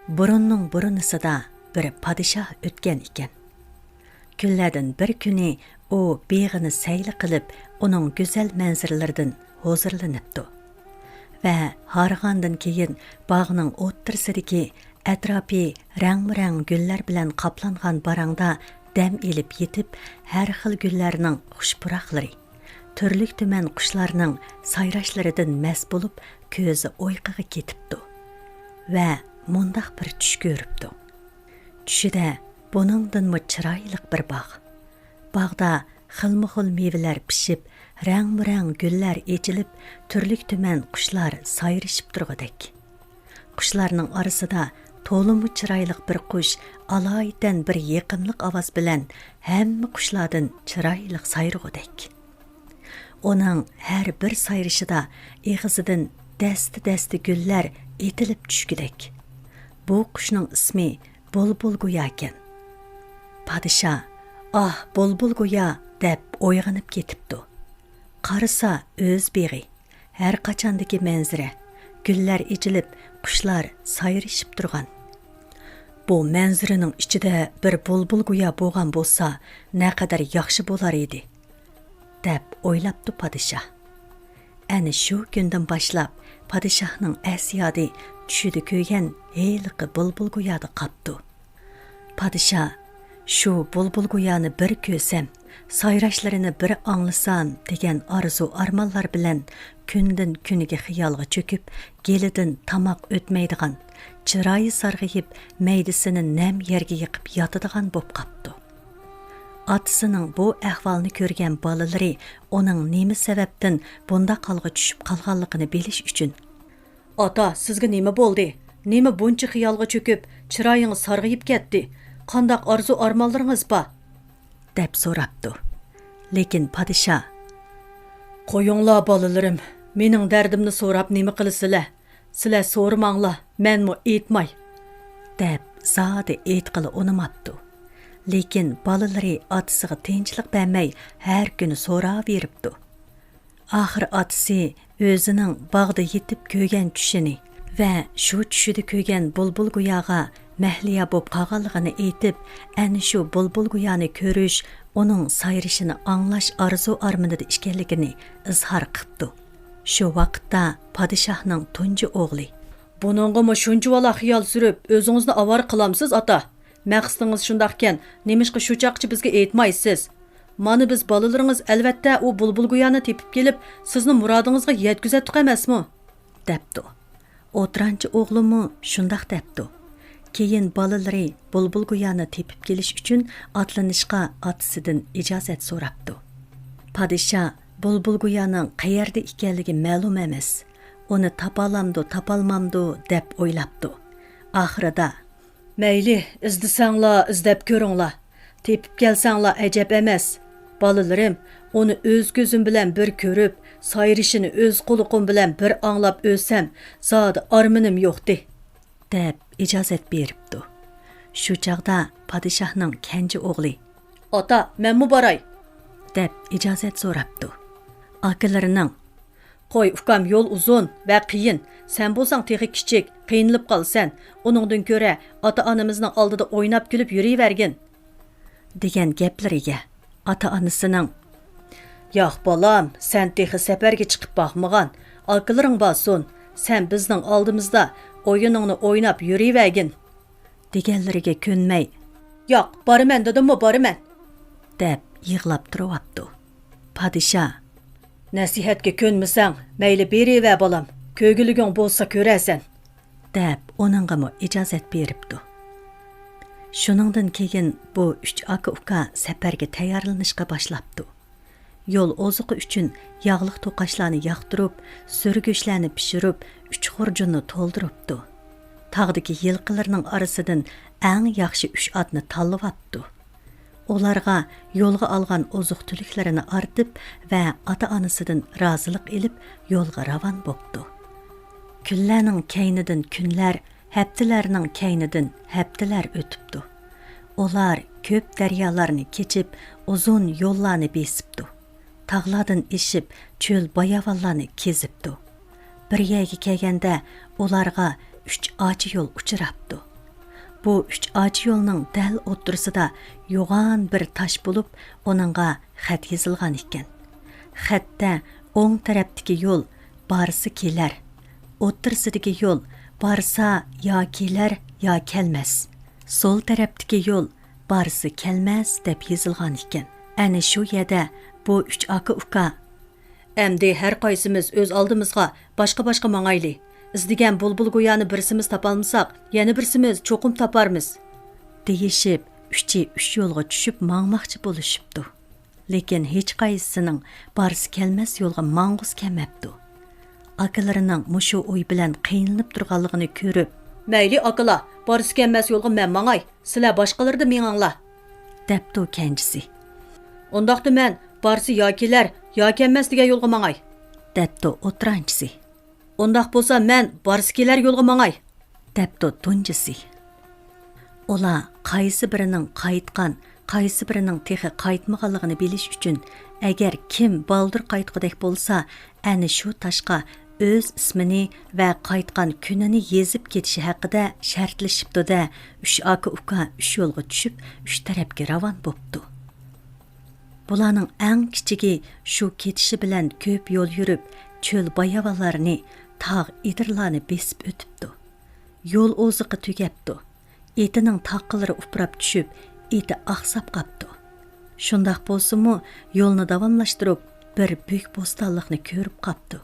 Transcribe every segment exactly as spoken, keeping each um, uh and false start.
بۇرۇننىڭ بۇرۇنىسىدا بىر پادىشاھ ئۆتكەن ئىكەن. كۈنلەردىن بىر كۈنى ئۇ بېغىنى سەيلە قىلىپ، ئۇنىڭ گۈزەل مەنزىرىلىرىدىن ھۇزۇرلىنىپتۇ. ۋە ھارغاندىن كېيىن باغنىڭ ئوتتۇرىسىدىكى ئەتراپى رەڭمۇرەڭ گۈللەر بىلەن قاپلانغان باراڭدا دەم ئېلىپ يېتىپ، ھەر خىل گۈللەرنىڭ خۇش پۇراقلىرى، تۈرلۈك تۈمەن قۇشلارنىڭ سايراشلىرىدىن مەست بولۇپ، كۆزى ئۇيقۇغا كېتىپتۇ. ۋە مۇنداق بىر چۈش كۆرۈپتۇ. چۈشىدە بۇنىڭدىنمۇ چىرايلىق بىر باغ. باغدا خىلمۇخىل مېۋىلەر پىشىپ، رەڭمۇرەڭ گۈللەر ئېچىلىپ، تۈرلۈك تۈمەن قۇشلار سايرىشىپ تۇرغۇدەك. قۇشلارنىڭ ئارىسىدا تولىمۇ چىرايلىق بىر قۇش ئالايىتەن بىر يېقىملىق ئاۋاز بىلەن ھەممە قۇشلاردىن چىرايلىق سايرىغۇدەك. ئۇنىڭ ھەر بىر سايرىشىدا ئېغىزىدىن دەستە-دەستە گۈللەر ئېتىلىپ چۈشكۈدەك. بۇ قۇشنىڭ ئىسمى بۇلبۇل گۇياكەن. پادىشاھ، «ئاھ، بۇلبۇل گۇيا!» دەپ ئويغىنىپ كېتىپتۇ. قارىسا، ئۆز بېغى، ھەر قاچاندىكى مەنزىرە، گۈللەر ئېچىلىپ، قۇشلار سايرىشىپ تۇرغان. «بۇ مەنزىرىنىڭ ئىچىدە بىر بۇلبۇل گۇيا بولغان بولسا، نەقەدەر ياخشى بولار ئىدى» دەپ ئويلاپتۇ پادىشاھ. ئەنە شۇ كۈندىن باشلاپ پادىشاھنىڭ ئەس-يادى چۈشىدە كۆرگەن ھېلىقى بۇلبۇل گۇيادا قاپتۇ. پادىشاھ، «شۇ بۇلبۇل گۇيانى بىر كۆرسەم، سايراشلىرىنى بىر ئاڭلىسام» دېگەن ئارزۇ-ئارمانلار بىلەن كۈندىن-كۈنگە خىيالغا چۆكۈپ، گېلىدىن تاماق ئۆتمەيدىغان، چىرايى سارغىيىپ، مەيدىسىنى نەم يەرگە يېقىپ ياتىدىغان بوپ قاپتۇ. ئاتىسىنىڭ بۇ ئەھۋالنى كۆرگەن بالىلىرى ئۇنىڭ نېمە سەۋەبتىن بۇنداق ھالغا چۈشۈپ قالغانلىقىنى بىلىش ئۈچۈن، «ئاتا، سىزگە نېمە بولدى؟ نېمە بۇنچە خىيالغا چۆكۈپ، چىرايىڭىز سارغىيىپ كەتتى؟ قانداق ئارزۇ-ئارمانلىرىڭىز بار؟» دەپ سوراپتۇ. لېكىن پادىشاھ، «قويۇڭلار، بالىلىرىم، مېنىڭ دەردىمنى سوراپ نېمە قىلىسىلەر؟ سىلەر سورىماڭلار، مەنمۇ ئېيتماي» دەپ زادى ئېيتقىلى ئۇنىماپتۇ. لېكىن بالىلىرى ئاتىسىغا تىنچلىق بەرمەي، ھەر كۈنى سوراۋېرىپتۇ. ئاخىر ئاتىسى ئۆزىنىڭ باغدا يېتىپ كۆرگەن چۈشىنى ۋە شۇ چۈشىدە كۆرگەن بۇلبۇل گۇياغا مەھلىيا بوپ قالغانلىقىنى ئېيتىپ، ئەنە شۇ بۇلبۇل گۇيانى كۆرۈش، ئۇنىڭ سايرىشىنى ئاڭلاش ئارزۇ-ئارمىنىدا ئىكەنلىكىنى ئىزھار قىپتۇ. شۇ ۋاقىتتا پادىشاھنىڭ تۇنجى ئوغلى، «بۇنىڭغىمۇ شۇنچىۋالا خىيال سۈرۈپ، ئۆزىڭىزنى ئاۋارە قىلامسىز، ئاتا؟ مەقسىتىڭىز شۇنداقكەن، نېمىشقا شۇ چاغقىچە بىزگە ئېيتمايسىز؟ مانا بىز بالىلىرىڭىز، ئەلۋەتتە، ئۇ بۇلبۇل گۇيانى تېپىپ كېلىپ، سىزنى مۇرادىڭىزغا يەتكۈزەتتۇق ئەمەسمۇ؟» دەپتۇ. ئوتتۇرانچى ئوغلىمۇ شۇنداق دەپتۇ. كېيىن بالىلىرى بۇلبۇل گۇيانى تېپىپ كېلىش ئۈچۈن ئاتلىنىشقا ئاتىسىدىن ئىجازەت سوراپتۇ. پادىشاھ بۇلبۇل گۇيانىڭ قەيەردە ئىكەنلىكى مەلۇم ئەمەس. ئۇنى تاپالامدۇ، تاپالمامدۇ دەپ ئويلاپتۇ. ئاخىرىدا، «مەيلى، ئىزدىسەڭلار، ئىزدەپ كۆرۈڭلار. تېپىپ كەلسەڭلار ئەجەب ئەمەس. بالىلىرىم، ئۇنى ئۆز كۆزۈم بىلەن بىر كۆرۈپ، سايرىشىنى ئۆز قۇلىقىم بىلەن بىر ئاڭلاپ ئۆلسەم، زادى ئارمىنىم يوقتى» دەپ ئىجازەت بېرىپتۇ. شۇ چاغدا پادىشاھنىڭ كەنجى ئوغلى، «ئاتا، مەنمۇ باراي» دەپ ئىجازەت سوراپتۇ. ئاكىلىرىنىڭ، «قوي، ئۇكام، يول ئۇزۇن ۋە قىيىن. سەن بولساڭ تېخى كىچىك، قىينىلىپ قالىسەن. ئۇنىڭدىن كۆرە ئاتا-ئانىمىزنىڭ ئالدىدا ئويناپ كۈلۈپ يۈرۈۋەرگىن» دېگەن گەپلىرىگە ئاتا-ئانىسىنىڭ، «ياق، بالام، سەن تېخى سەپەرگە چىقىپ باقمىغان. ئاكىلىرىڭ بارسۇن، سەن بىزنىڭ ئالدىمىزدا ئويۇنۇڭنى ئويناپ يۈرۈۋەرگىن» دېگەنلىرىگە كۆنمەي، «ياق، بارىمەن دېدىممۇ، بارىمەن» دەپ يىغلاپ تۇرۇۋاپتۇ. پادىشاھ، «نەسىھەتكە كۆنمىسەڭ، مەيلى، بېرىۋەر، بالام، كۆرگۈلۈكۈڭ بولسا كۆرەرسەن» دەپ ئۇنىڭغىمۇ ئىجازەت بېرىپتۇ. شۇنىڭدىن كېيىن بۇ ئۈچ ئاكا-ئۇكا سەپەرگە تەييارلىنىشقا باشلاپتۇ. يول ئوزۇقى ئۈچۈن ياغلىق توقاچلارنى ياقتۇرۇپ، سۈرگۈچلەرنى پىشۇرۇپ، ئۈچ خۇرجۇننى تولدۇرۇپتۇ. تاغدىكى يىلقىلىرىنىڭ ئارىسىدىن ئەڭ ياخشى ئۈچ ئاتنى تاللىۋاپتۇ. ئۇلارغا يولغا ئالغان ئوزۇق-تۈلۈكلىرىنى ئارتىپ ۋە ئاتا-ئانىسىدىن رازىلىق ئېلىپ، يولغا راۋان بوپتۇ. كۈنلەرنىڭ كەينىدىن كۈنلەر، ھەپتىلەرنىڭ كەينىدىن ھەپتىلەر ئۆتۈپتۇ. ئۇلار كۆپ دەريالارنى كېچىپ، ئۇزۇن يوللارنى بېسىپتۇ. تاغلاردىن ئېشىپ، چۆل باياۋانلارنى كېزىپتۇ. بىر يەرگە كەلگەندە، ئۇلارغا ئۈچ ئاچا يول ئۇچراپتۇ. بۇ ئۈچ ئاچا يولنىڭ دەل ئوتتۇرىسىدا يوغان بىر تاش بولۇپ، ئۇنىڭغا خەت يېزىلغان ئىكەن. خەتتە ئوڭ تەرەپتىكى يول بارسا كېلەر، ئوتتۇرىسىدىكى يول بارسا يا كېلەر، يا كەلمەس، سول تەرەپتىكى يول بارسا كەلمەس دەپ يېزىلغان ئىكەن. ئەنە شۇ يەردە بۇ ئۈچ ئاكا-ئۇكا، ئەمدى ھەر قايسىمىز ئۆز ئالدىمىزغا باشقا-باشقا ماڭايلى. ئىزدىگەن بۇلبۇل گويانى بىرسىمىز تاپالمىساق، يەنە بىرسىمىز چوقۇم تاپارمىز، دېيىشىپ، ئۈچى ئۈچ يولغا چۈشۈپ ماڭماقچى بولۇشۇپتۇ. لېكىن ھېچقايسىسىنىڭ بارسا كەلمەس يولغا ماڭغۇسى كەلمەپتۇ. ئاكىلىرىنىڭ مۇشۇ ئوي بىلەن قىينىلىپ تۇرغانلىقىنى كۆرۈپ، مەيلى ئاكىلار، بارسا كەلمەس يولغا مەن ماڭاي، سىلەر باشقىلىرىدا مېڭىڭلار، دەپتۇ كەنجىسى. ئۇنداقتا مەن بارسا يا كېلەر، يا كەلمەس دېگەن يولغا ماڭاي، دەپتۇ ئوتتۇرانچىسى. ئۇنداق بولسا مەن بارسا كېلەر يولغا ماڭاي، دەپتۇ تۇنجىسى. ئۇلار قايسى بىرىنىڭ قايتقان، قايسى بىرىنىڭ تېخى قايتمىغانلىقىنى بىلىش ئۈچۈن، ئەگەر كىم بالدۇر قايتقۇدەك بولسا، ئەنە شۇ تاشقا ئۆز ئىسمىنى ۋە قايتقان كۈنىنى يېزىپ كېتىشى ھەققىدە شەرتلىشىپتۇ-دە، ئۈچ ئاكا-ئۇكا ئۈچ يولغا چۈشۈپ، ئۈچ تەرەپكە راۋان بوپتۇ. بۇلارنىڭ ئەڭ كىچىكى شۇ كېتىشى بىلەن كۆپ يول يۈرۈپ، چۆل باياۋانلارنى، تاغ ئېدىرلارنى بېسىپ ئۆتۈپتۇ. يول ئوزۇقى تۈگەپتۇ. ئېتىنىڭ تاقىلىرى ئۇپراپ چۈشۈپ، ئېتى ئاقساپ قاپتۇ. شۇنداق بولسىمۇ، يولنى داۋاملاشتۇرۇپ، بىر بۈك بوستانلىقنى كۆرۈپ قاپتۇ.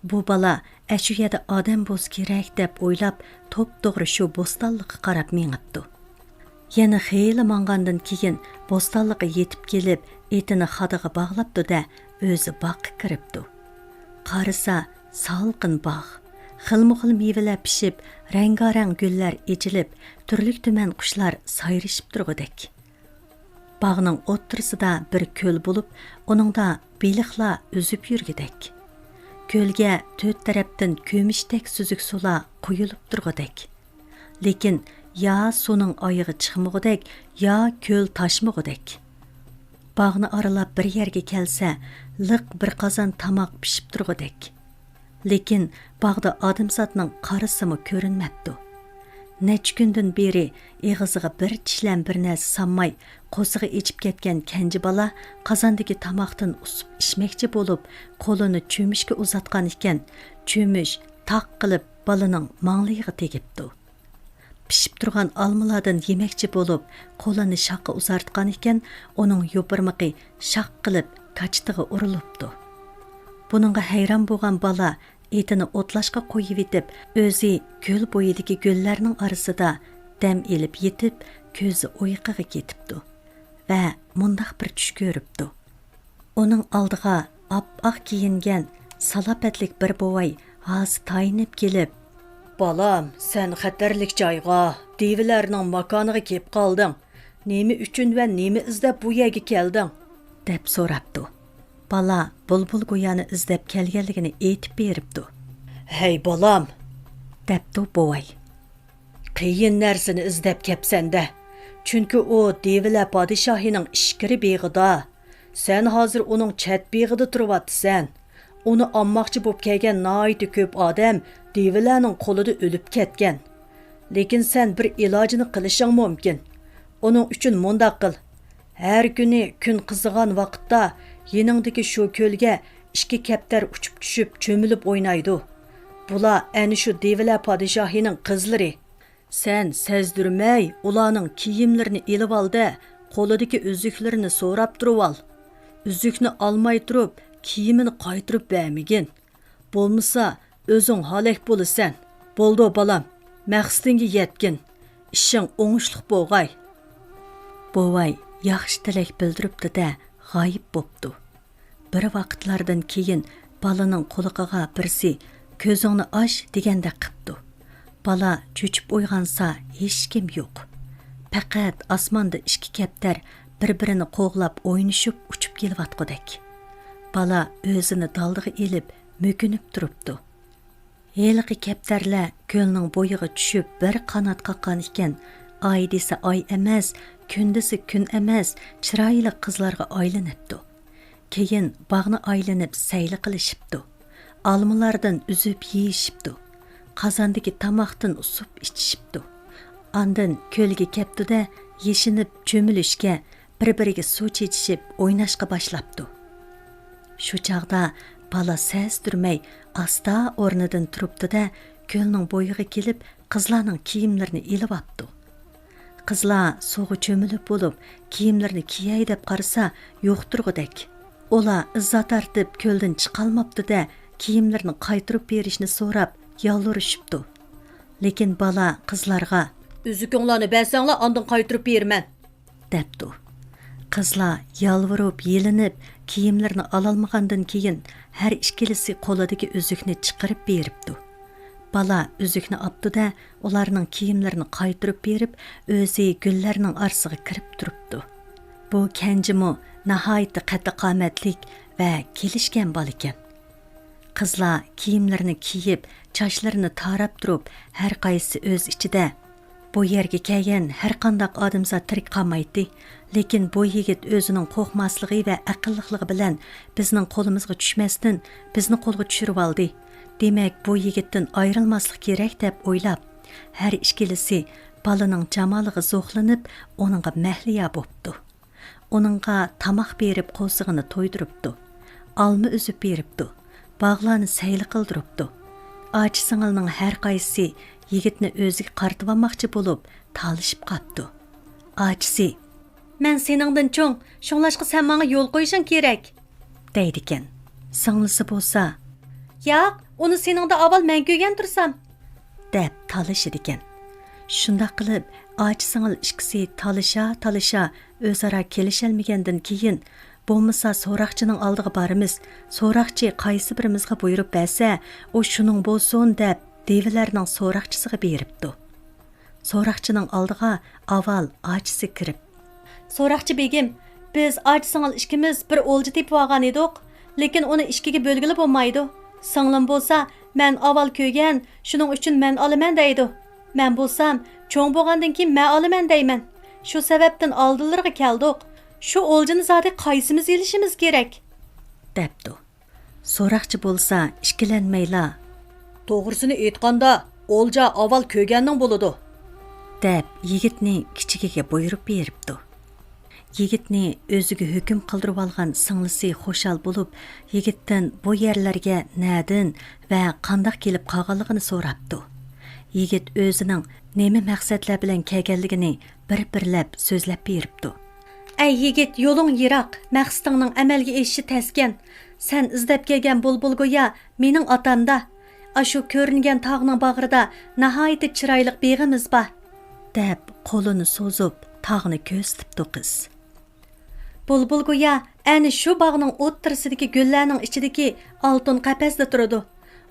بۇ بالا ئەشۇ يەردە ئادەم بولسا كېرەك دەپ ئويلاپ، توپتوغرا شۇ بوستانلىققا قاراپ مېڭىپتۇ. يەنە خېلى ماڭغاندىن كېيىن، بوستانلىققا يېتىپ كېلىپ، ئېتىنى خادىغا باغلاپتۇ-دە، ئۆزى باغقا كىرىپتۇ. قارىسا، سالقىن باغ. خىلمۇخىل مېۋىلەر پىشىپ، رەڭگارەڭ گۈللەر ئېچىلىپ، تۈرلۈك-تۈمەن قۇشلار سايرىشىپ تۇرغۇدەك. باغنىڭ ئوتتۇرىسىدا بىر كۆل بولۇپ، ئۇنىڭدا بېلىقلار ئۈزۈپ يۈرگۈدەك. كۆلگە تۆت تەرەپتىن كۆمۈشتەك سۈزۈك سۇلار قۇيۇلۇپ تۇرغۇدەك. لېكىن يا سۇنىڭ ئايىغى چىقمىغۇدەك، يا كۆل تاشمىغۇدەك. باغنى ئارىلاپ بىر يەرگە كەلسە، لىق بىر قازان تاماق پىشىپ تۇرغۇدەك. لېكىن باغدا ئادەمزاتنىڭ قارىسىمۇ كۆرۈنمەپتۇ. نەچچە كۈندىن بېرى ئېغىزىغا بىر چىشلەم بىر نەرسە سالماي، قورسىقى ئېچىپ كەتكەن كەنجى بالا قازاندىكى تاماقتىن ئۇسۇپ ئىچمەكچى بولۇپ، قولىنى چۆمۈچكە ئۇزاتقان ئىكەن، چۆمۈچ تاق قىلىپ بالىنىڭ ماڭلىيىغا تېگىپتۇ. پىشىپ تۇرغان ئالمىلاردىن يېمەكچى بولۇپ، قولىنى شاخقا ئۇزارتقان ئىكەن، ئۇنىڭ يوپۇرمىقى شاق قىلىپ كاچىتىغا ئۇرۇلۇپتۇ. بۇنىڭغا ھەيران بولغان بالا ئېتىنى ئوتلاشقا قويۇۋېتىپ، ئۆزى كۆل بويىدىكى گۈللەرنىڭ ئارىسىدا دەم ئېلىپ يېتىپ، كۆزى ئۇيقۇغا كېتىپتۇ ۋە مۇنداق بىر چۈش كۆرۈپتۇ. ئۇنىڭ ئالدىغا ئاپئاق كىيىنگەن سالاپەتلىك بىر بوۋاي ھاسا تايىنىپ كېلىپ، بالام، سەن خەتەرلىك جايغا، دىۋىلەرنىڭ ماكانىغا كېلىپ قالدىڭ. نېمە ئۈچۈن ۋە نېمە ئىزدەپ بۇ يەرگە كەلدىڭ؟ دەپ سوراپتۇ. بالا بۇلبۇل گويانى ئىزدەپ كەلگەنلىكىنى ئېيتىپ بېرىپتۇ. ھەي، بالام! دەپتۇ بوۋاي. قىيىن نەرسىنى ئىزدەپ كەپسەن-دە. چۈنكى ئۇ دىۋىلە پادىشاھىنىڭ ئىچكىرى بېغىدا. سەن ھازىر ئۇنىڭ چەت بېغىدا تۇرۇۋاتىسەن. ئۇنى ئالماقچى بولۇپ كەلگەن ناھايىتى كۆپ ئادەم دىۋىلەنىڭ قولىدا ئۆلۈپ كەتكەن. لېكىن سەن بىر ئىلاجىنى قىلىشىڭ مۇمكىن. ئۇنىڭ ئۈچۈن مۇنداق قىل. ھەر كۈنى كۈن قىزىغان ۋاقىتتا يېنىڭدىكى شۇ كۆلگە ئىككى كەپتەر ئۇچۇپ چۈشۈپ چۆمۈلۈپ ئوينايدۇ. بۇلار ئەنە شۇ دىۋىلە پادىشاھىنىڭ قىزلىرى. سەن سەزدۈرمەي ئۇلارنىڭ كىيىملىرىنى ئېلىۋال-دە، قولىدىكى ئۈزۈكلىرىنى سوراپ تۇرۇۋال. ئۈزۈكنى ئالماي تۇرۇپ، كىيىمىنى قايتۇرۇپ بەرمىگىن. بولمىسا، ئۆزۈڭ ھالاك بولىسەن. بولدى، بالام، مەقسىتىڭگە يەتكىن. ئىشىڭ ئوڭۇشلۇق بولغاي. بوۋاي ياخشى تىلەك بىلدۈرۈپتۇ-دە، غايىب بوپتۇ. بىر ۋاقىتلاردىن كېيىن بالىنىڭ قۇلىقىغا بىرسى، «كۆزۈڭنى ئاچ» دېگەندەك قىپتۇ. بالا چۆچۈپ ئويغانسا، ھېچكىم يوق. پەقەت ئاسماندا ئىككى كەپتەر بىر-بىرىنى قوغلاپ ئوينىشىپ ئۇچۇپ كېلىۋاتقۇدەك. بالا ئۆزىنى دالدىغا ئېلىپ، مۆكۈنۈپ تۇرۇپتۇ. ھېلىقى كەپتەرلەر كۆلنىڭ بويىغا چۈشۈپ، بىر قانات قاققان ئىكەن، ئاي دېسە ئاي ئەمەس، كۈن دېسە كۈن ئەمەس، چىرايلىق قىزلارغا ئايلىنىپتۇ. كېيىن باغنى ئايلىنىپ سەيلە قىلىشىپتۇ. ئالمىلاردىن ئۈزۈپ يېيىشىپتۇ. قازاندىكى تاماقتىن ئۇسۇپ ئىچىشىپتۇ. ئاندىن كۆلگە كەپتۇ-دە، يېشىنىپ چۆمۈلۈشكە، بىر-بىرىگە سۇ چېچىشىپ ئويناشقا باشلاپتۇ. شۇ چاغدا بالا سەزدۈرمەي ئاستا ئورنىدىن تۇرۇپتۇ-دە، كۆلنىڭ بويىغا كېلىپ، قىزلارنىڭ كىيىملىرىنى ئېلىۋاپتۇ. قىزلار سۇغا چۆمۈلۈپ بولۇپ، كىيىملىرىنى كىيەي دەپ قارىسا، يوقتۇرغۇدەك. ئۇلار ئىززا تارتىپ كۆلدىن چىقالماپتۇ-دە، كىيىملىرىنى قايتۇرۇپ بېرىشنى سوراپ يالۋۇرۇشۇپتۇ. لېكىن بالا قىزلارغا، «ئۈزۈكۈڭلارنى بەرسەڭلار، ئاندىن قايتۇرۇپ بېرىمەن» دەپتۇ. قىزلار يالۋۇرۇپ، يېلىنىپ، كىيىملىرىنى ئالالمىغاندىن كېيىن، ھەر ئىككىلىسى قولىدىكى ئۈزۈكنى چىقىرىپ بېرىپتۇ. بالا ئۈزۈكنى ئاپتۇ-دە، ئۇلارنىڭ كىيىملىرىنى قايتۇرۇپ بېرىپ، ئۆزى گۈللەرنىڭ ئارىسىغا كىرىپ تۇرۇپتۇ. بۇ كەنجىمۇ ناھايىتى قەددى-قامەتلىك ۋە كېلىشكەن بالىكەن. قىزلار كىيىملىرىنى كىيىپ، چاچلىرىنى تاراپ تۇرۇپ، ھەر قايسىسى ئۆز ئىچىدە، «بۇ يەرگە كەلگەن ھەرقانداق ئادەمزات تىرىك قالمايتتى، لېكىن بۇ يىگىت ئۆزىنىڭ قورقماسلىقى ۋە ئەقىللىقلىقى بىلەن بىزنىڭ قولىمىزغا چۈشمەستىن، بىزنى قولغا چۈشۈرۈۋالدى. دېمەك، بۇ يىگىتتىن ئايرىلماسلىق كېرەك» دەپ ئويلاپ، ھەر ئىككىلىسى بالىنىڭ جامالىغا زوقلىنىپ، ئۇنىڭغا مەھلىيا بوپتۇ. ئۇنىڭغا تاماق بېرىپ، قورسىقىنى تويدۇرۇپتۇ. ئالما ئۈزۈپ بېرىپتۇ. باغلارنى سەيلە قىلدۇرۇپتۇ. ئاچا سىڭىلنىڭ ھەر قايسىسى يىگىتنى ئۆزىگە قارىتىۋالماقچى بولۇپ، تالىشىپ قاپتۇ. ئاچىسى، «مەن سېنىڭدىن چوڭ، شۇڭلاشقا سەن ماڭا يول قويۇشۇڭ كېرەك» دەيدىكەن. سىڭلىسى بولسا، «ياق، ئۇنى سېنىڭدىن ئاۋۋال مەن كۆرگەن تۇرسام» دەپ تالىشىدىكەن. شۇنداق قىلىپ، ئاچا سىڭىل ئىككىسى تالىشا-تالىشا ئۆزئارا كېلىشەلمىگەندىن كېيىن، «بولمىسا سوراقچىنىڭ ئالدىغا بارىمىز، سوراقچى قايسى بىرىمىزگە بۇيرۇپ بەرسە، ئۇ شۇنىڭ بولسۇن» دەپ، دىۋىلەرنىڭ سوراقچىسىغا بېرىپتۇ. سوراقچىنىڭ ئالدىغا ئاۋۋال ئاچىسى كىرىپ، «سوراقچى بېگىم، بىز ئاچا سىڭىل ئىككىمىز بىر ئولجا تېپىۋالغان ئىدۇق، لېكىن ئۇنى ئىككىگە بۆلگىلى بولمايدۇ. سىڭلىم بولسا، مەن ئاۋۋال كۆرگەن، شۇنىڭ ئۈچۈن مەن ئالىمەن دەيدۇ. مەن بولسام، چوڭ بولغاندىن كېيىن مەن ئالىمەن دەيمەن. شۇ سەۋەبتىن ئالدىلىرىغا كەلدۇق. شۇ ئولجىنى زادى قايسىمىز ئېلىشىمىز كېرەك؟» دەپتۇ. سوراقچى بولسا ئىككىلەنمەيلا، «توغرىسىنى ئېيتقاندا، ئولجا ئاۋۋال كۆرگەننىڭ بولىدۇ» دەپ، يىگىتنى كىچىكىگە بۇيرۇپ بېرىپتۇ. يىگىتنى ئۆزىگە ھۆكۈم قىلدۇرۇۋالغان سىڭلىسى خۇشال بولۇپ، يىگىتتىن بۇ يەرلەرگە نەدىن ۋە قانداق كېلىپ قالغانلىقىنى سوراپتۇ. يىگىت ئۆزىنىڭ نېمە مەقسەتلەر بىلەن كەلگەنلىكىنى بىر-بىرلەپ سۆزلەپ بېرىپتۇ. «ئەي يىگىت، يولۇڭ يىراق، مەقسىتىڭنىڭ ئەمەلگە ئېشىشى تەسكەن. سەن ئىزدەپ كەلگەن بۇلبۇل گويا مېنىڭ ئاتامدا. ئاشۇ كۆرۈنگەن تاغنىڭ باغرىدا ناھايىتى چىرايلىق بېغىمىز بار» دەپ، قولىنى سوزۇپ، تاغنى كۆرسىتىپتۇ قىز. «بۇلبۇل گويا ئەنە شۇ باغنىڭ ئوتتۇرىسىدىكى گۈللەرنىڭ ئىچىدىكى ئالتۇن قەپەستە تۇرىدۇ.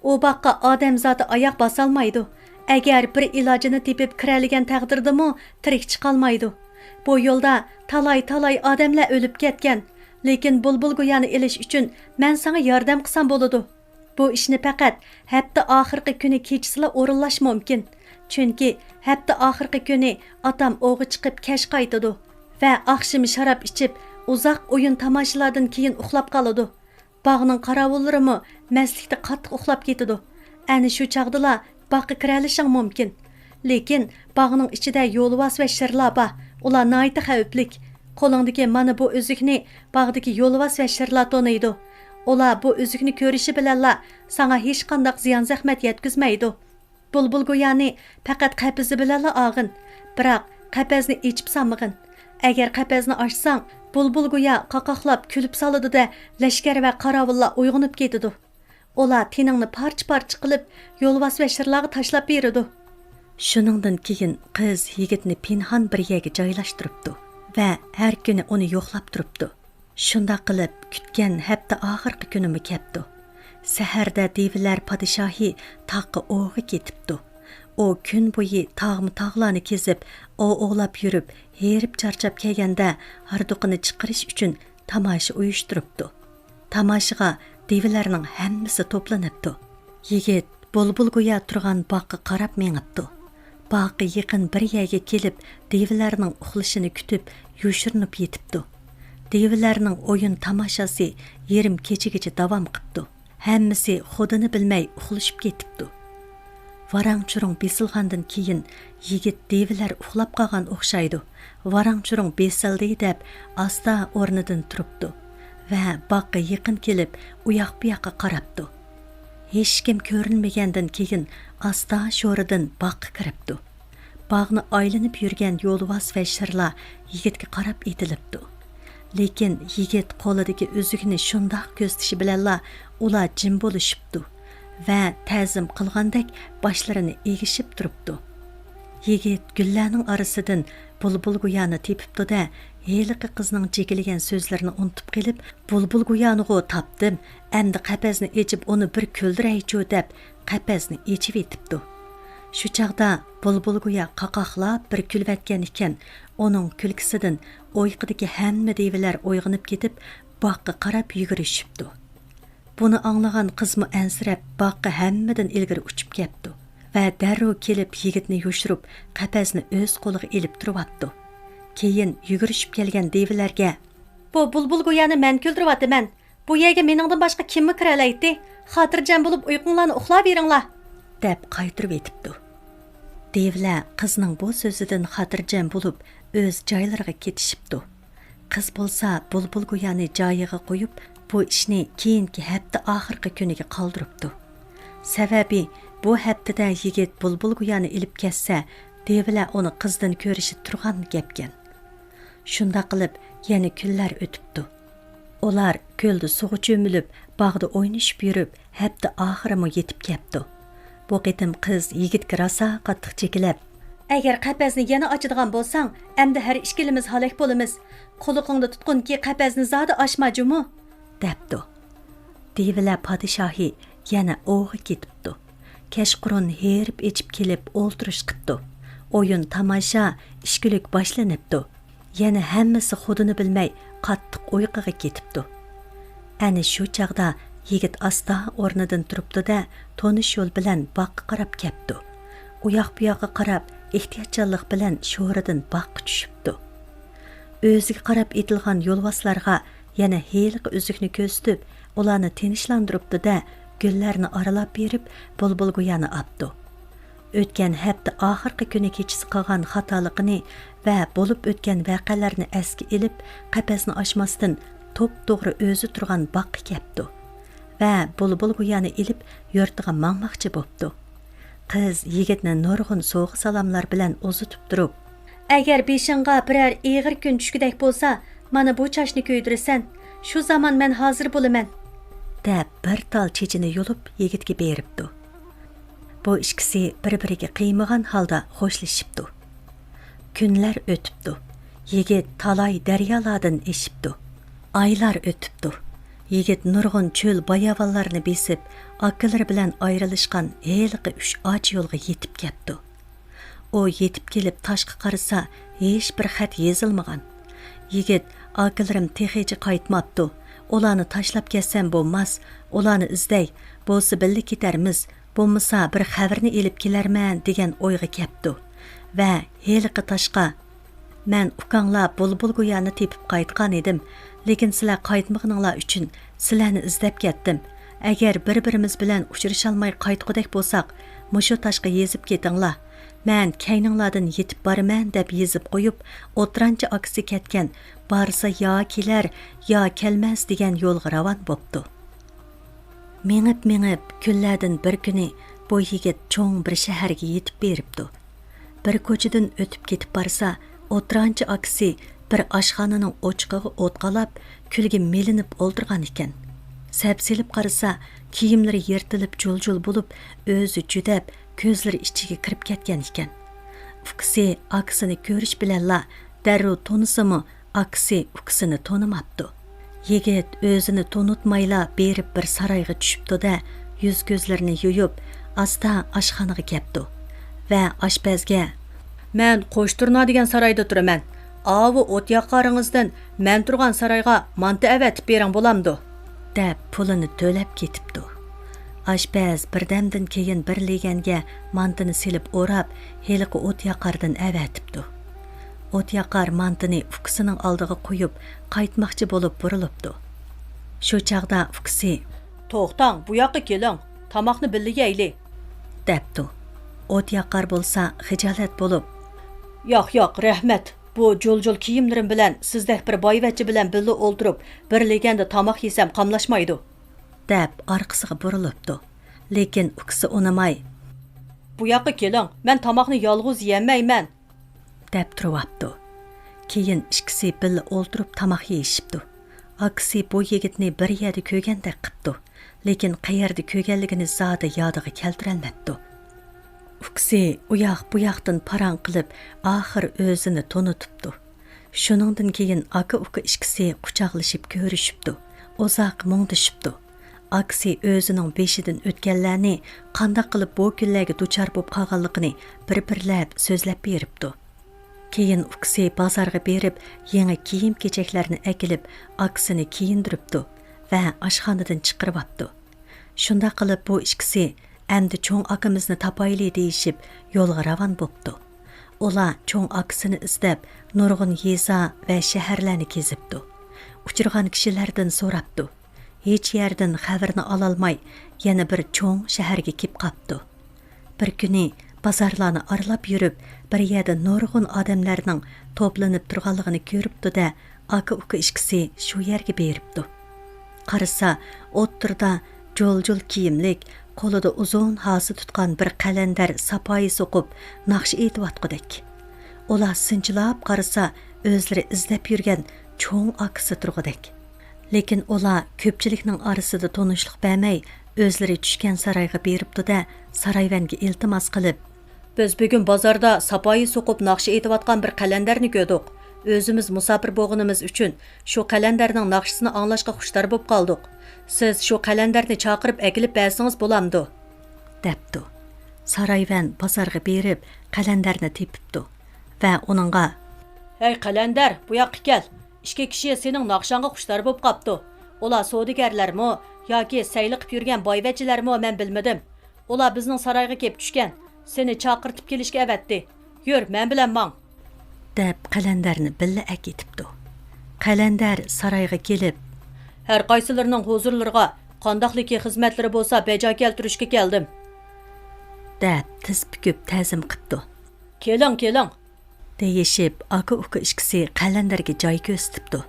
ئۇ باغقا ئادەم زادى ئاياق باسالمايدۇ. ئەگەر بىر ئىلاجىنى تېپىپ كىرەلىگەن تەقدىردىمۇ تىرىك چىقالمايدۇ. بۇ يولدا تالاي-تالاي ئادەملەر ئۆلۈپ كەتكەن. لېكىن بۇلبۇل گويانى ئېلىش ئۈچۈن مەن ساڭا ياردەم قىلسام بولىدۇ. بۇ ئىشنى پەقەت ھەپتە ئاخىرقى كۈنى كېچىسىلا ئورۇنلاش مۇمكىن. چۈنكى ھەپتە ئاخىرقى كۈنى ئاتام ئوۋغا چىقىپ كەچ قايتىدۇ ۋە ئاخشىمى شاراب ئىچىپ، ئۇزاق ئويۇن تاماشىلاردىن كېيىن ئۇخلاپ قالىدۇ. باغنىڭ قاراۋۇللىرىمۇ مەستلىكتە قاتتىق ئۇخلاپ كېتىدۇ. ئەنە شۇ چاغدىلا باغقا كىرەلىشىڭ مۇمكىن. لېكىن باغنىڭ ئىچىدە يولۋاس ۋە شىرلار بار، ئۇلار ناھايىتى خەۋپلىك. قولۇڭدىكى مانا بۇ ئۈزۈكنى باغدىكى يولۋاس ۋە شىرلار تونۇيدۇ. ئۇلار بۇ ئۈزۈكنى كۆرۈشى بىلەنلا ساڭا ھېچقانداق زىيان-زەخمەت يەتكۈزمەيدۇ. بۇلبۇل گويانى پەقەت قەپىسى بىلەنلا ئالغىن، بىراق قەپەسنى ئېچىپ سالمىغىن. ئەگەر قەپەسنى ئاچساڭ، بۇلبۇل گويا قاقاقلاپ كۈلۈپ سالىدۇ-دە، لەشكەر ۋە قاراۋۇللار ئويغىنىپ كېتىدۇ. ئۇلار تېنىڭنى پارچە-پارچە قىلىپ، يولۋاس ۋە شىرلارغا تاشلاپ بېرىدۇ. شۇنىڭدىن كېيىن قىز يىگىتنى پىنھان بىر يەرگە جايلاشتۇرۇپتۇ ۋە ھەر كۈنى ئۇنى يوقلاپ تۇرۇپتۇ. شۇنداق قىلىپ، كۈتكەن ھەپتە ئاخىرقى كۈنىمۇ كەپتۇ. سەھەردە دىۋىلەر پادىشاھى تاغقا ئوۋغا كېتىپتۇ. ئۇ كۈن بويى تاغمۇ تاغلارنى كېزىپ، ئوۋ ئوۋلاپ يۈرۈپ، ھېرىپ چارچاپ كەلگەندە، ھاردۇقىنى چىقىرىش ئۈچۈن تاماشا ئۇيۇشتۇرۇپتۇ. تاماشىغا دىۋىلەرنىڭ ھەممىسى توپلىنىپتۇ. يىگىت بۇلبۇل گويا تۇرغان باغقا قاراپ مېڭىپتۇ. باغقا يېقىن بىر يەرگە كېلىپ، دىۋىلەرنىڭ ئۇخلىشىنى كۈتۈپ، يوشۇرۇنۇپ يېتىپتۇ. دىۋىلەرنىڭ ئويۇن تاماشاسى يېرىم كېچىگىچە داۋام قىپتۇ. ھەممىسى خۇدىنى بىلمەي ئۇخلىشىپ كېتىپتۇ. ۋاراڭ-چۇرۇڭ بېسىلغاندىن كېيىن، يىگىت دېۋىلەر ئۇخلاپ قالغان ئوخشايدۇ. ۋاراڭ-چۇرۇڭ بېسىلدى دەپ، ئاستا ئورنىدىن تۇرۇپتۇ ۋە باغقا يېقىن كېلىپ، ئۇياق-بۇياققا قاراپتۇ. ھېچكىم كۆرۈنمىگەندىن كېيىن، ئاستا شورىدىن باغقا كىرىپتۇ. باغنى ئايلىنىپ يۈرگەن يولۋاس ۋە شىرلار يىگىتكە قاراپ ئېتىلىپتۇ. لېكىن يىگىت قولىدىكى ئۈزۈكنى شۇنداق كۆرسىتىشى بىلەنلا، ئۇلار جىم بولۇشۇپتۇ ۋە تەزىم قىلغاندەك باشلىرىنى ئېگىشىپ تۇرۇپتۇ. يىگىت گۈللەرنىڭ ئارىسىدىن بۇلبۇل گويانى تېپىپتۇ-دە، ھېلىقى قىزنىڭ جېكىلىگەن سۆزلىرىنى ئۇنتۇپ قېلىپ، «بۇلبۇل گويانىغۇ تاپتىم، ئەمدى قەپەسنى ئېچىپ، ئۇنى بىر كۈلدۈرەيچۇ» دەپ، قەپەسنى ئېچىۋېتىپتۇ. شۇ چاغدا بۇلبۇل گويا قاقاقلاپ بىر كۈلۈۋەتكەن ئىكەن، ئۇنىڭ كۈلكىسىدىن ئويقىدىكى ھەممە دېۋىلەر ئويغىنىپ كېتىپ، باغقا قاراپ يۈگۈرۈشۈپتۇ. بۇنى ئاڭلىغان قىزمۇ ئەنسىرەپ، باغقا ھەممىدىن ئىلگىرى ئۇچۇپ كەپتۇ ۋە دەررۇ كېلىپ يىگىتنى يوشۇرۇپ، قەپەسنى ئۆز قولىغا ئېلىپ تۇرۇۋاپتۇ. كېيىن يۈگۈرۈشۈپ كەلگەن دېۋىلەرگە، «بۇ بۇلبۇل گويانى مەن كۈلدۈرۈۋاتىمەن. بۇ يەرگە مېنىڭدىن باشقا كىممۇ كىرەلەيتتى؟ خاتىرجەم بولۇپ ئۇيقۇڭلارنى ئۇخلاۋېرىڭلار» دەپ قايتۇرۇۋېتىپتۇ. دېۋىلەر قىزنىڭ بۇ سۆزىدىن خاتىرجەم بولۇپ، ئۆز جايلىرىغا كېتىشىپتۇ. قىز بولسا بۇلبۇل گويانى جايىغا قويۇپ، بۇ ئىشنى كېيىنكى ھەپتە ئاخىرقى كۈنىگە قالدۇرۇپتۇ. سەۋەبى، بۇ ھەپتىدە يىگىت بۇلبۇل گويانى ئېلىپ كەتسە، دېۋىلەر ئۇنى قىزدىن كۆرۈشى تۇرغان گەپكەن. شۇنداق قىلىپ، يەنە كۈنلەر ئۆتۈپتۇ. ئۇلار كۆلدە سۇغا چۆمۈلۈپ، باغدا ئوينىشىپ يۈرۈپ، ھەپتە ئاخىرىمۇ يېتىپ كەپتۇ. بۇ قېتىم قىز يىگىتكە راسا قاتتىق چېكىلەپ، «ئەگەر قەپەسنى يەنە ئاچىدىغان بولساڭ، ئەمدى ھەر ئىككىلىمىز ھالاك بولىمىز. قۇلىقىڭدا تۇتقىنكى قەپەسنى زادى ئاچما جۇمۇ» دەپتۇ. دېۋىلەر پادىشاھى يەنە ئوۋغا كېتىپتۇ. كەچقۇرۇن ھېرىپ ئېچىپ كېلىپ ئولتۇرۇش قىپتۇ. ئويۇن تاماشا، ئىچكۈلۈك باشلىنىپتۇ. يەنە ھەممىسى خۇدىنى بىلمەي قاتتىق ئۇيقۇغا كېتىپتۇ. ئەنە شۇ چاغدا يىگىت ئاستا ئورنىدىن تۇرۇپتۇ-دە، تونۇش يول بىلەن باغقا قاراپ كەپتۇ. ئۇياق-بۇياققا قاراپ، ئېھتىياتچانلىق بىلەن شورىدىن باغقا چۈشۈپتۇ. ئۆزىگە قاراپ ئېتىلغان يولۋاسلارغا يەنە ھېلىقى ئۈزۈكنى كۆرسىتىپ، ئۇلارنى تىنچلاندۇرۇپتۇ-دە، گۈللەرنى ئارىلاپ بېرىپ، بۇلبۇل گويانى ئاپتۇ. ئۆتكەن ھەپتە ئاخىرقى كۈنى كېچىسى قىلغان خاتالىقىنى ۋە بولۇپ ئۆتكەن ۋەقەلەرنى ئەسكە ئېلىپ، قەپەسنى ئاچماستىن، توپتوغرا ئۆزى تۇرغان باغقا كەپتۇ ۋە بۇلبۇل گويانى ئېلىپ، يۇرتىغا ماڭماقچى بوپتۇ. قىز يىگىتنى نۇرغۇن سوۋغا-سالاملار بىلەن ئۇزىتىپ تۇرۇپ، «ئەگەر بېشىڭغا بىرەر ئېغىر كۈن چۈشكۈدەك بولسا، مانا بۇ چاچنى كۆيدۈرىسەن. شۇ زامان مەن ھازىر بولىمەن» دەپ، بىر تال چېچىنى يۇلۇپ، يىگىتكە بېرىپتۇ. بۇ ئىككىسى بىر-بىرىگە قىيمىغان ھالدا خوشلىشىپتۇ. كۈنلەر ئۆتۈپتۇ. يىگىت تالاي دەريالاردىن ئېشىپتۇ. ئايلار ئۆتۈپتۇ. يىگىت نۇرغۇن چۆل باياۋانلارنى بېسىپ، ئاكىلىرى بىلەن ئايرىلىشقان ھېلىقى ئۈچ ئاچ يولغا يېتىپ كەپتۇ. ئۇ يېتىپ كېلىپ تاشقا قارىسا، ھېچبىر خەت يېزىلمىغان. يىگىت، «ئاكىلىرىم تېخىچە قايتماپتۇ. ئۇلارنى تاشلاپ كەتسەم بولماس. ئۇلارنى ئىزدەي. بولسا بىللە كېتەرمىز. بولمىسا بىر خەۋىرىنى ئېلىپ كېلەرمەن» دېگەن ئويغا كەپتۇ ۋە ھېلىقى تاشقا، «مەن ئۇكاڭلار بۇلبۇل گويانى تېپىپ قايتقان ئىدىم، لېكىن سىلەر قايتمىغىنىڭلار ئۈچۈن سىلەرنى ئىزدەپ كەتتىم. ئەگەر بىر-بىرىمىز بىلەن ئۇچرىشالماي قايتقۇدەك بولساق، مۇشۇ تاشقا يېزىپ كېتىڭلار. مەن كەينىڭلاردىن يېتىپ بارىمەن» دەپ يېزىپ قويۇپ، ئوتتۇرانچە ئاكىسى كەتكەن، بارسا يا كېلەر، يا كەلمەس دېگەن يولغا راۋان بوپتۇ. مېڭىپ-مېڭىپ، كۈنلەردىن بىر كۈنى بۇ يىگىت چوڭ بىر شەھەرگە يېتىپ بېرىپتۇ. بىر كوچىدىن ئۆتۈپ كېتىپ بارسا، ئوتتۇرانچە ئاكىسى بىر ئاشخانىنىڭ ئوچىقىغا ئوت قالاپ، كۈلگە مىلىنىپ ئولتۇرغان ئىكەن. سەپسېلىپ قارىسا، كىيىملىرى يىرتىلىپ جۇل-جۇل بولۇپ، ئۆزى جۈدەپ، كۆزلىرى ئىچىگە كىرىپ كەتكەن ئىكەن. ئۇكىسى ئاكىسىنى كۆرۈش بىلەنلا دەررۇ تونۇسىمۇ، ئاكىسى ئۇكىسىنى تونۇماپتۇ. يىگىت ئۆزىنى تونۇتمايلا بېرىپ بىر سارايغا چۈشۈپتۇ-دە، يۈز-كۆزلىرىنى يۇيۇپ، ئاستا ئاشخانىغا كەپتۇ ۋە ئاشپەزگە، «مەن قوش تۇرنا دېگەن سارايدا تۇرىمەن. ئاۋۇ ئوت ياقارىڭىزدىن مەن تۇرغان سارايغا مانتا ئەۋەتىپ بېرىڭ، بولامدۇ؟» دەپ، پۇلىنى تۆلەپ كېتىپتۇ. ئاشپەز بىردەمدىن كېيىن بىر لېگەنگە مانتىنى سېلىپ ئوراپ، ھېلىقى ئوت ياقاردىن ئەۋەتىپتۇ. ئوت ياقار مانتىنى ئۇكىسىنىڭ ئالدىغا قويۇپ، قايتماقچى بولۇپ بۇرۇلۇپتۇ. شۇ چاغدا ئۇكىسى، «توختاڭ، بۇ ياققا كېلىڭ، تاماقنى بىللە يەيلى» دەپتۇ. ئوت ياقار بولسا خىجالەت بولۇپ، ياق، ياق، رەھمەت. بۇ جۇل-جۇل كىيىملىرىم بىلەن سىزدەك بىر بايۋەچچە بىلەن بىللە ئولتۇرۇپ، بىر لېگەندە تاماق يېسەم قاملاشمايدۇ، دەپ ئارقىسىغا بۇرۇلۇپتۇ. لېكىن ئۇكىسى ئۇنىماي، بۇ ياققا كېلىڭ، مەن تاماقنى يالغۇز يېيەلمەيمەن، دەپ تۇرۇۋاپتۇ. كېيىن ئىككىسى بىللە ئولتۇرۇپ تاماق يېيىشىپتۇ. ئاكىسى بۇ يىگىتنى بىر يەردە كۆرگەندەك قىپتۇ، لېكىن قەيەردە كۆرگەنلىكىنى زادى يادىغا كەلتۈرەلمەپتۇ. ئۇكىسى ئۇياق-بۇياقتىن پاراڭ قىلىپ، ئاخىر ئۆزىنى تونۇتۇپتۇ. شۇنىڭدىن كېيىن ئاكا-ئۇكا ئىككىسى قۇچاقلىشىپ كۆرۈشۈپتۇ، ئۇزاق مۇڭدىشىپتۇ. ئاكىسى ئۆزىنىڭ بېشىدىن ئۆتكەنلەرنى، قانداق قىلىپ بۇ كۈنلەرگە دۇچار بولۇپ قالغانلىقىنى بىر-بىرلەپ سۆزلەپ بېرىپتۇ. كېيىن ئۇكىسى بازارغا بېرىپ، يېڭى كىيىم-كېچەكلەرنى ئەكېلىپ، ئاكىسىنى كىيىندۈرۈپتۇ ۋە ئاشخانىدىن چىقىرىۋاپتۇ. شۇنداق قىلىپ بۇ ئىككىسى ئەمدى چوڭ ئاكىمىزنى تاپايلى دېيىشىپ يولغا راۋان بوپتۇ. ئۇلار چوڭ ئاكىسىنى ئىزدەپ نۇرغۇن يېزا ۋە شەھەرلەرنى كېزىپتۇ. ئۇچرىغان كىشىلەردىن سوراپتۇ. ھېچ يەردىن خەۋىرىنى ئالالماي يەنە بىر چوڭ شەھەرگە كېپ قاپتۇ. بىر كۈنى بازارلارنى ئارىلاپ يۈرۈپ، بىر يەردە نۇرغۇن ئادەملەرنىڭ توپلىنىپ تۇرغانلىقىنى كۆرۈپتۇ-دە، ئاكا-ئۇكا ئىككىسى شۇ يەرگە بېرىپتۇ. قارىسا، ئوتتۇرىدا جۇل-جۇل كىيىملىك، قولىدا ئۇزۇن ھاسا تۇتقان بىر قەلەندەر ساپايى سوقۇپ، ناخشا ئېيتىۋاتقۇدەك. ئۇلار سىنچىلاپ قارىسا، ئۆزلىرى ئىزدەپ يۈرگەن چوڭ ئاكىسى تۇرغۇدەك. لېكىن ئۇلار كۆپچىلىكنىڭ ئارىسىدا تونۇشلۇق بەرمەي، ئۆزلىرى چۈشكەن سارايغا بېرىپتۇ-دە، سارايۋەنگە ئىلتىماس قىلىپ، بىز بۈگۈن بازاردا ساپايى سوقۇپ ناخشا ئېيتىۋاتقان بىر قەلەندەرنى كۆردۇق. ئۆزىمىز مۇساپىر بولغىنىمىز ئۈچۈن شۇ قەلەندەرنىڭ ناخشىسىنى ئاڭلاشقا خۇشتار بولۇپ قالدۇق. سىز شۇ قەلەندەرنى چاقىرىپ ئەكېلىپ بەرسىڭىز بولامدۇ؟ دەپتۇ. سارايۋەن بازارغا بېرىپ، قەلەندەرنى تېپىپتۇ ۋە ئۇنىڭغا، ھەي قەلەندەر، بۇ ياققا كەل. ئىككى كىشى سېنىڭ ناخشاڭغا خۇشتار بولۇپ قاپتۇ. ئۇلار سودىگەرلەرمۇ ياكى سەيلە قىپ يۈرگەن بايۋەچچىلەرمۇ، مەن بىلمىدىم. ئۇلار بىزنىڭ سارايغا كېلىپ چۈشكەن. سېنى چاقىرتىپ كېلىشكە ئەۋەتتى. يۈر، مەن بىلەن ماڭ. دەپ قەلەندەرنى بىللە ئەكېتىپتۇ. قەلەندەر سارايغا كېلىپ، ھەر قايسىلىرىنىڭ ھۇزۇرلىرىغا قانداقلىكى خىزمەتلىرى بولسا بەجا كەلتۈرۈشكە كەلدىم، دەپ تىز پۈكۈپ تەزىم قىپتۇ. كېلىڭ، كېلىڭ، دېيىشىپ، ئاكا-ئۇكا ئىككىسى قەلەندەرگە جاي كۆرسىتىپتۇ.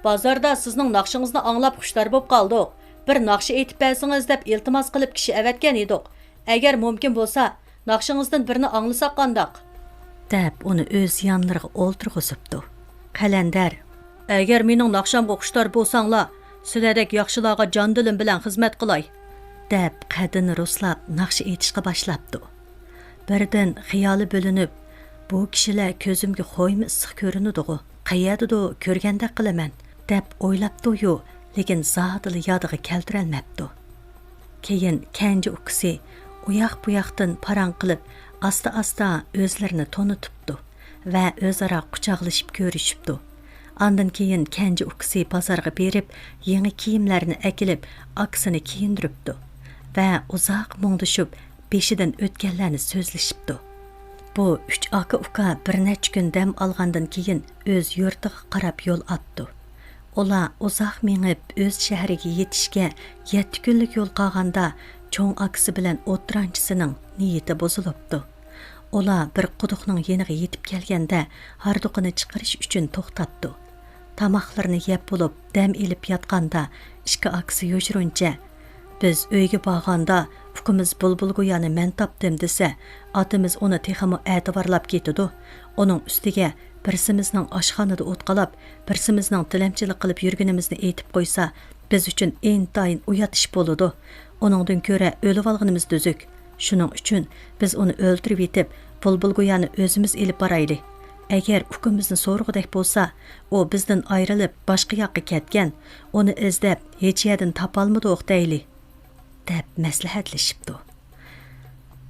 بازاردا سىزنىڭ ناخشىڭىزنى ئاڭلاپ خۇشتار بولۇپ قالدۇق. بىر ناخشا ئېيتىپ بەرسىڭىز دەپ ئىلتىماس قىلىپ كىشى ئەۋەتكەن ئىدۇق. ئەگەر مۇمكىن بولسا، ناخشىڭىزدىن بىرنى ئاڭلىساق قانداق؟ دەپ ئۇنى ئۆز يانلىرىغا ئولتۇرغۇزۇپتۇ. قەلەندەر، ئەگەر مېنىڭ ناخشامغا خۇشتار بولساڭلار، سىلەردەك ياخشىلارغا جان دىلىم بىلەن خىزمەت قىلاي، دەپ قەددىنى رۇسلاپ ناخشا ئېيتىشقا باشلاپتۇ. بىردىن خىيالى بۆلۈنۈپ، بۇ كىشىلەر كۆزۈمگە خويمۇ ئىسسىق كۆرۈنىدىغۇ، قەيەردىدۇ كۆرگەندەك قىلىمەن، دەپ ئويلاپتۇيۇ، لېكىن زادىلا يادىغا كەلتۈرەلمەپتۇ. كېيىن كەنجى ئۇكىسى ئۇياق-بۇياقتىن پاراڭ قىلىپ، ئاستا-ئاستا ئۆزلىرىنى تونۇتۇپتۇ ۋە ئۆزئارا قۇچاقلىشىپ كۆرۈشۈپتۇ. ئاندىن كېيىن كەنجى ئۇكىسى بازارغا بېرىپ، يېڭى كىيىملەرنى ئەكېلىپ، ئاكىسىنى كىيىندۈرۈپتۇ ۋە ئۇزاق مۇڭدىشىپ، بېشىدىن ئۆتكەنلەرنى سۆزلىشىپتۇ. بۇ ئۈچ ئاكا-ئۇكا بىر نەچچە كۈن دەم ئالغاندىن كېيىن ئۆز يۇرتىغا قاراپ يول ئاپتۇ. ئۇلار ئۇزاق مېڭىپ، ئۆز شەھىرىگە يېتىشكە يەتتە كۈنلۈك يول قالغاندا، چوڭ ئاكىسى بىلەن ئوتتۇرانچىسىنىڭ نىيىتى بۇزۇلۇپتۇ. ئۇلار بىر قۇدۇقنىڭ يېنىغا يېتىپ كەلگەندە، ھاردۇقىنى چىقىرىش ئۈچۈن توختاپتۇ. تاماقلىرىنى يەپ بولۇپ، دەم ئېلىپ ياتقاندا، ئىككى ئاكىسى يوشۇرۇنچە، بىز ئۆيگە بارغاندا، ئۇكىمىز بۇلبۇلگويانى مەن تاپتىم دېسە، ئاتىمىز ئۇنى تېخىمۇ ئەتىۋارلاپ كېتىدۇ. ئۇنىڭ ئۈستىگە بىرسىمىزنىڭ ئاشخانىدا ئوتقالاپ، بىرسىمىزنىڭ تىلەمچىلىك قىلىپ يۈرگىنىمىزنى ئېيتىپ قويسا، بىز ئۈچۈن ئىنتايىن ئۇيات ئىش بولىدۇ. ئۇنىڭدىن كۆرە ئۆلۈۋالغىنىمىز تۈزۈك. شۇنىڭ ئۈچۈن بىز ئۇنى ئۆلتۈرۈۋېتىپ، بۇلبۇلگويانى ئۆزىمىز ئېلىپ بارايلى. ئەگەر ئۇكىمىزنى سورىغۇدەك بولسا، ئۇ بىزدىن ئايرىلىپ، باشقا ياققا كەتكەن، ئۇنى ئىزدەپ، ھېچ يەردىن تاپالمىدۇق دەيلى، دەپ مەسلىھەتلىشىپتۇ.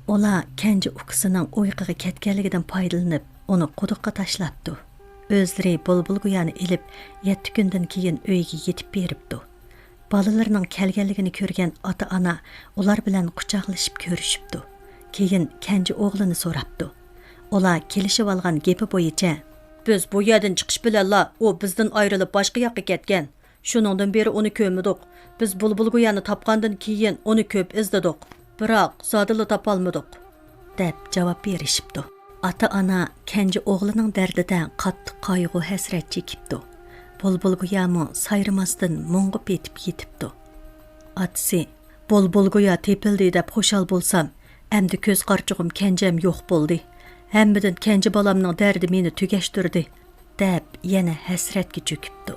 ئۇلار كەنجى ئۇكىسىنىڭ ئۇيقۇغا كەتكەنلىكىدىن پايدىلىنىپ، ئۇنى قۇدۇققا تاشلاپتۇ. ئۆزلىرى بۇلبۇلگويانى ئېلىپ، يەتتە كۈندىن كېيىن ئۆيىگە يېتىپ بېرىپتۇ. بالىلىرىنىڭ كەلگەنلىكىنى كۆرگەن ئاتا-ئانا ئۇلار بىلەن قۇچاقلىشىپ كۆرۈشۈپتۇ. كېيىن كەنجى ئوغلىنى سوراپتۇ. ئۇلار كېلىشىۋالغان گېپى بويىچە، بىز بۇ يەردىن چىقىش بىلەنلا ئۇ بىزدىن ئايرىلىپ باشقا ياققا كەتكەن. شۇنىڭدىن بېرى ئۇنى كۆرمىدۇق. بىز بۇلبۇلگويانى تاپقاندىن كېيىن ئۇنى كۆپ ئىزدىدۇق. بىراق، زادىلا تاپالمىدۇق. دەپ جاۋاب بېرىشىپتۇ. ئاتا-ئانا كەنجى ئوغلىنىڭ دەردىدە قاتتىق قايغۇ-ھەسرەت چېكىپتۇ. بۇلبۇل گويامۇ سايرىماستىن مۇڭغا پېتىپ يېتىپتۇ. ئاتىسى، «بۇلبۇل گويا تېپىلدى دەپ خۇشال بولسام، ئەمدى كۆز قارىچۇقۇم كەنجەم يوق بولدى. ھەممىدىن كەنجى بالامنىڭ دەردى مېنى تۈگەشتۈردى.» دەپ يەنە ھەسرەتكە چۆكۈپتۇ.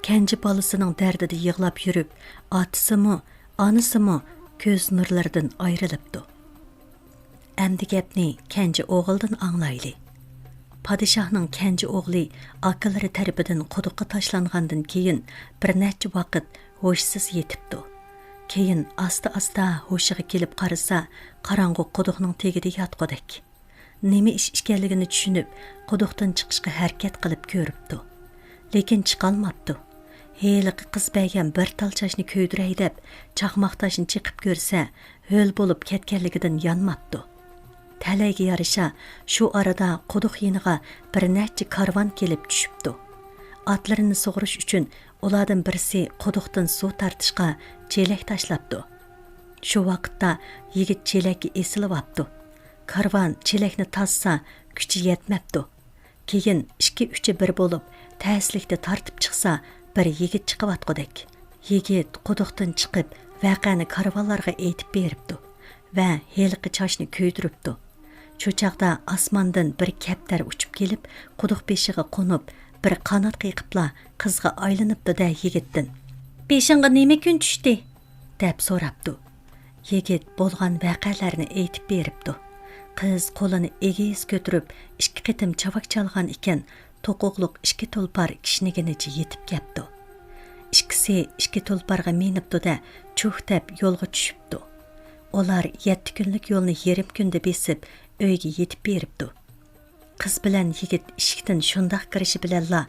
كەنجى بالىسىنىڭ دەردىدە يىغلاپ يۈرۈپ، ئاتىسىمۇ، ئانىسىمۇ كۆز نۇرلىرىدىن ئايرىلىپتۇ. ئەمدى گەپنى كەنجى ئوغۇلدىن ئاڭلايلى. پادىشاھنىڭ كەنجى ئوغلى ئاكىلىرى تەرىپىدىن قۇدۇققا تاشلانغاندىن كېيىن، بىر نەچچە ۋاقىت ھوشسىز يېتىپتۇ. كېيىن ئاستا-ئاستا ھوشىغا كېلىپ قارىسا، قاراڭغۇ قۇدۇقنىڭ تېگىدە ياتقۇدەك. نېمە ئىش ئىكەنلىكىنى چۈشىنىپ، قۇدۇقتىن چىقىشقا ھەرىكەت قىلىپ كۆرۈپتۇ. لېكىن چىقالماپتۇ. ھېلىقى قىز بەرگەن بىر تال چاچنى كۆيدۈرەي دەپ، چاقماق تاشنى چېقىپ كۆرسە، ھۆل بولۇپ كەتكەنلىكىدىن يانماپتۇ. تەلەيگە يارىشا، شۇ ئارىدا قۇدۇق يېنىغا بىر نەچچە كارۋان كېلىپ چۈشۈپتۇ. ئاتلىرىنى سۇغۇرۇش ئۈچۈن ئۇلاردىن بىرسى قۇدۇقتىن سۇ تارتىشقا چېلەك تاشلاپتۇ. شۇ ۋاقىتتا يىگىت چېلەككە ئېسىلىۋاپتۇ. كارۋان چېلەكنى تارتسا، كۈچى يەتمەپتۇ. كېيىن ئىككى-ئۈچى بىر بولۇپ، تەسلىكتە تارتىپ چىقسا، بىر يىگىت چىقىۋاتقۇدەك. يىگىت قۇدۇقتىن چىقىپ، ۋەقەنى كارۋانلارغا ئېيتىپ بېرىپتۇ ۋە ھېلىقى چاچنى كۆيدۈرۈپتۇ. شۇ چاغدا ئاسماندىن بىر كەپتەر ئۇچۇپ كېلىپ، قۇدۇق بېشىغا قونۇپ، بىر قانات قېقىپلا قىزغا ئايلىنىپتۇ-دە يىگىتتىن، «بېشىڭغا نېمە كۈن چۈشتى؟» دەپ سوراپتۇ. يىگىت بولغان ۋەقەلەرنى ئېيتىپ بېرىپتۇ. قىز قولىنى ئېگىز كۆتۈرۈپ، ئىككى قېتىم چاۋاك چالغان ئىكەن، توقۇقلۇق ئىككى تۇلپار كىشنىگىنىچە يېتىپ كەپتۇ. ئىككىسى ئىككى تۇلپارغا مىنىپتۇ-دە، چۇھ دەپ يولغا چۈشۈپتۇ. ئۇلار يەتتە كۈنلۈك يولنى يېرىم كۈندە بېسىپ، ئۆيگە يېتىپ بېرىپتۇ. قىز بىلەن يىگىت ئىشىكتىن شۇنداق كىرىشى بىلەنلا،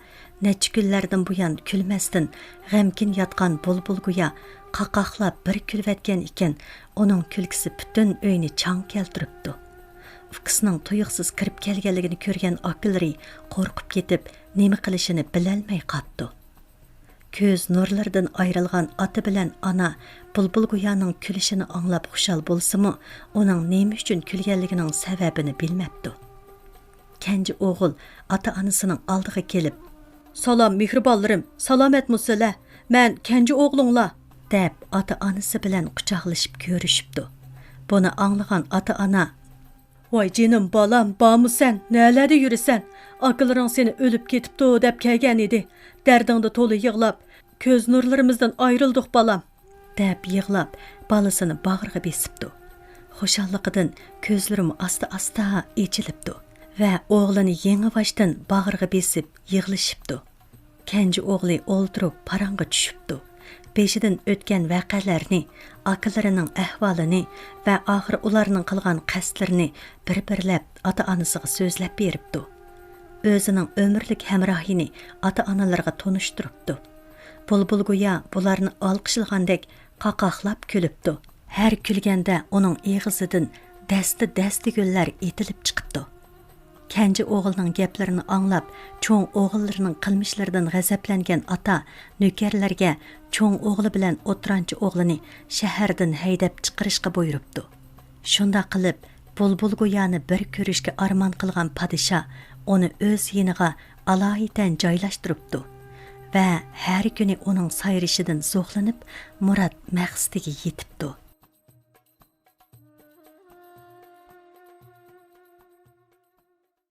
نەچچە كۈنلەردىن بۇيان كۈلمەستىن، غەمكىن ياتقان بۇلبۇل گويا قاقاقلاپ بىر كۈلۈۋەتكەن ئىكەن، ئۇنىڭ كۈلكىسى پۈتۈن ئۆينى چاڭ كەلتۈرۈپتۇ. ئۇكىسىنىڭ تۇيۇقسىز كىرىپ كەلگەنلىكىنى كۆرگەن ئاكىلىرى قورقۇپ كېتىپ، نېمە قىلىشىنى بىلەلمەي قاپتۇ. كۆز نۇرلىرىدىن ئايرىلغان ئاتا بىلەن ئانا بۇلبۇل گويانىڭ كۈلۈشىنى ئاڭلاپ خۇشال بولسىمۇ، ئۇنىڭ نېمە ئۈچۈن كۈلگەنلىكىنىڭ سەۋەبىنى بىلمەپتۇ. كەنجى ئوغۇل ئاتا-ئانىسىنىڭ ئالدىغا كېلىپ، «سالام، مېھرىبانلىرىم، سالامەتمۇسىلەر؟ مەن كەنجى ئوغلۇڭلار!» دەپ، ئاتا-ئانىسى بىلەن قۇچاقلىشىپ كۆرۈشۈپتۇ. بۇنى ئاڭلىغان ئاتا-ئانا، «ۋاي جېنىم بالام، بارمۇسەن؟ نەلەردە يۈرىسەن؟ ئاكىلىرىڭ سېنى ئۆلۈپ كېتىپتۇ دەپ كەلگەن ئىدى. دەردىڭدە تولا يىغلاپ، كۆز نۇرلىرىمىزدىن ئايرىلدۇق، بالام.» دەپ يىغلاپ، بالىسىنى باغرىغا بېسىپتۇ. خۇشاللىقىدىن كۆزلىرىمۇ ئاستا-ئاستا ئېچىلىپتۇ ۋە ئوغلىنى يېڭىباشتىن باغرىغا بېسىپ يىغلىشىپتۇ. كەنجى ئوغلى ئولتۇرۇپ پاراڭغا چۈشۈپتۇ. بېشىدىن ئۆتكەن ۋەقەلەرنى، ئاكىلىرىنىڭ ئەھۋالىنى ۋە ئاخىرى ئۇلارنىڭ قىلغان قەستلىرىنى بىر-بىرلەپ ئاتا-ئانىسىغا سۆزلەپ بېرىپتۇ. ئۆزىنىڭ ئۆمۈرلۈك ھەمراھىنى ئاتا-ئانىلىرىغا تونۇشتۇرۇپتۇ. بۇلبۇل گويا بۇلارنى ئالقىشلىغاندەك قاقاقلاپ كۈلۈپتۇ. ھەر كۈلگەندە ئۇنىڭ ئېغىزىدىن دەستە-دەستە گۈللەر ئېتىلىپ چىقىپتۇ. كەنجى ئوغلىنىڭ گەپلىرىنى ئاڭلاپ، چوڭ ئوغۇللىرىنىڭ قىلمىشلىرىدىن غەزەپلەنگەن ئاتا نۆكەرلەرگە چوڭ ئوغلى بىلەن ئوتتۇرانچى ئوغلىنى شەھەردىن ھەيدەپ چىقىرىشقا بۇيرۇپتۇ. شۇنداق قىلىپ، بۇلبۇل گويانى بىر كۆرۈشكە ئارمان قىلغان پادىشاھ ئۇنى ئۆز يېنىغا ئالايىتەن جايلاشتۇرۇپتۇ ۋە ھەر كۈنى ئۇنىڭ سايرىشىدىن زوقلىنىپ، مۇراد مەقسىتىگە يېتىپتۇ.